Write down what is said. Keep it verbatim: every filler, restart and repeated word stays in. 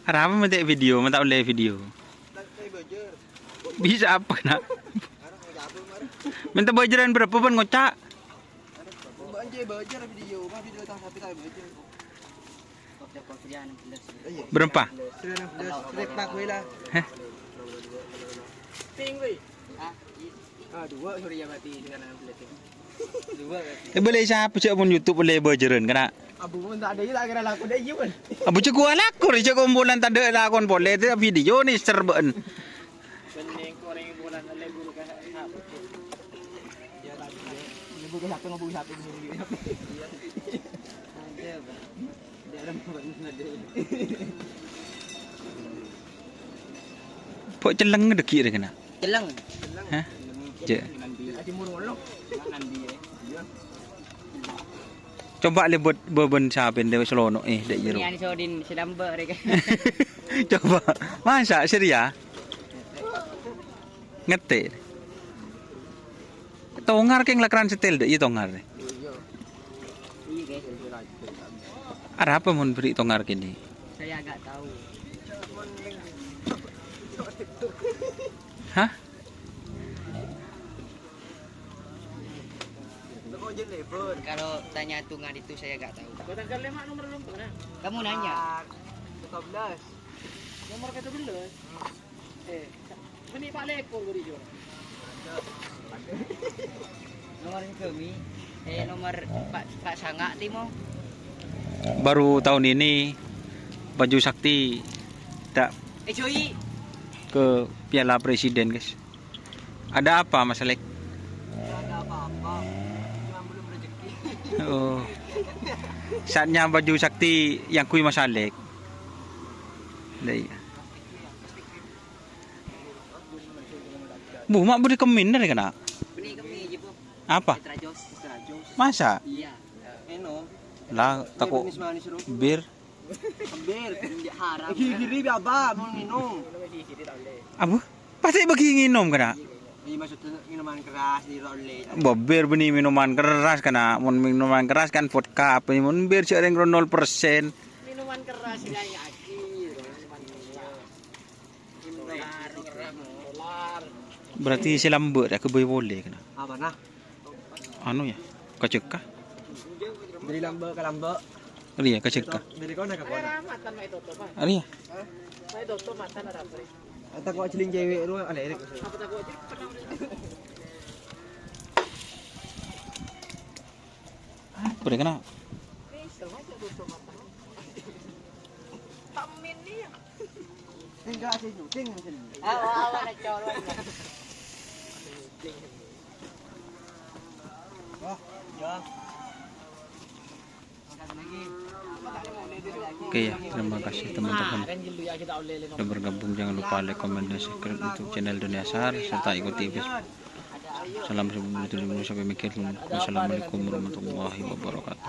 Arapa mènta video, mènta ollè video? Bisa apa, nak? Mènta bâjârân berapa pon ngoca'? Berapa? Heh? Ah, dua, sorry ya, berarti dengan enam belas ya. Dua berarti. Eh, boleh siapa cek pon YouTube boleh bâjârân kèna? Abu pon tak ada, tak kira laku deh, iya, pon. Abu cek gua laku, cek kumpulan tadi lakon boleh itu video nih serban. Bening koreng bulan lebur ka. Lebur ka satu, lebur satu, lebur satu. Ada, Pak. Pok celleng dâgghi' rè kèna. Celleng. Hah? Cek. Coba lè bâ-, bâbân sapèn dâ' wis lono, eh, dâ' jero. Yan sodin sedambek rè. Coba. Masa, serius? Ngettè'. Tongar kèng lakaran setel dâ', iyâ tongar. Arapa mon bâri' tongar kènè'? Saya nggak tahu. Hah? Kalau tanya tongar itu saya nggak tahu. Kamu nanya. Nomor kètobelas. Eh, meni pa' lèkor bâri' jâ. Nomor kami, eh, nomor pa', pa' sanga' timo. Baru tahun ini baju sakti tak Eh, Joy. Ke Piala Presiden, guys. Ada apa, Mas Alek? Ada apa-apa. Cuma belum rezeki. Oh. Saatnya baju sakti yang kui Mas Alek. Lah, iya. Bu, mak budi kemin dari kena. Budi kemin, Bu. Apa? Petra Jos. Masa? Iya. Eno. Lah, tako bir. Bir, haram. Giri-giri, Baba, mau minum. Apa? Pasti bagi nginum kena. Ini maksudnya minuman keras di role. Beber beni minuman keras kena. Mun minuman keras kan vodka, apa ini? Mun bir sering nol persen. Minuman keras ini lagi. Berarti si lambek ya kebay boleh kena. Apa nah? Anu ya, kaceka. Dari lambek ke lambek. Iya, kaceka. Dari kau nak ke kau? Iya. Atau kau celing cewek lu, alek. Apa dia kena? Enggak sih, syuting sini. Awa, awa, nak colok. Wah, ya. Oke ya, terima kasih teman-teman sudah bergabung. Jangan lupa like, comment, dan subscribe YouTube channel Dunia Sar, serta ikuti Facebook. Salam sebelum itu dulu sampai mikir. Wassalamualaikum warahmatullahi wabarakatuh.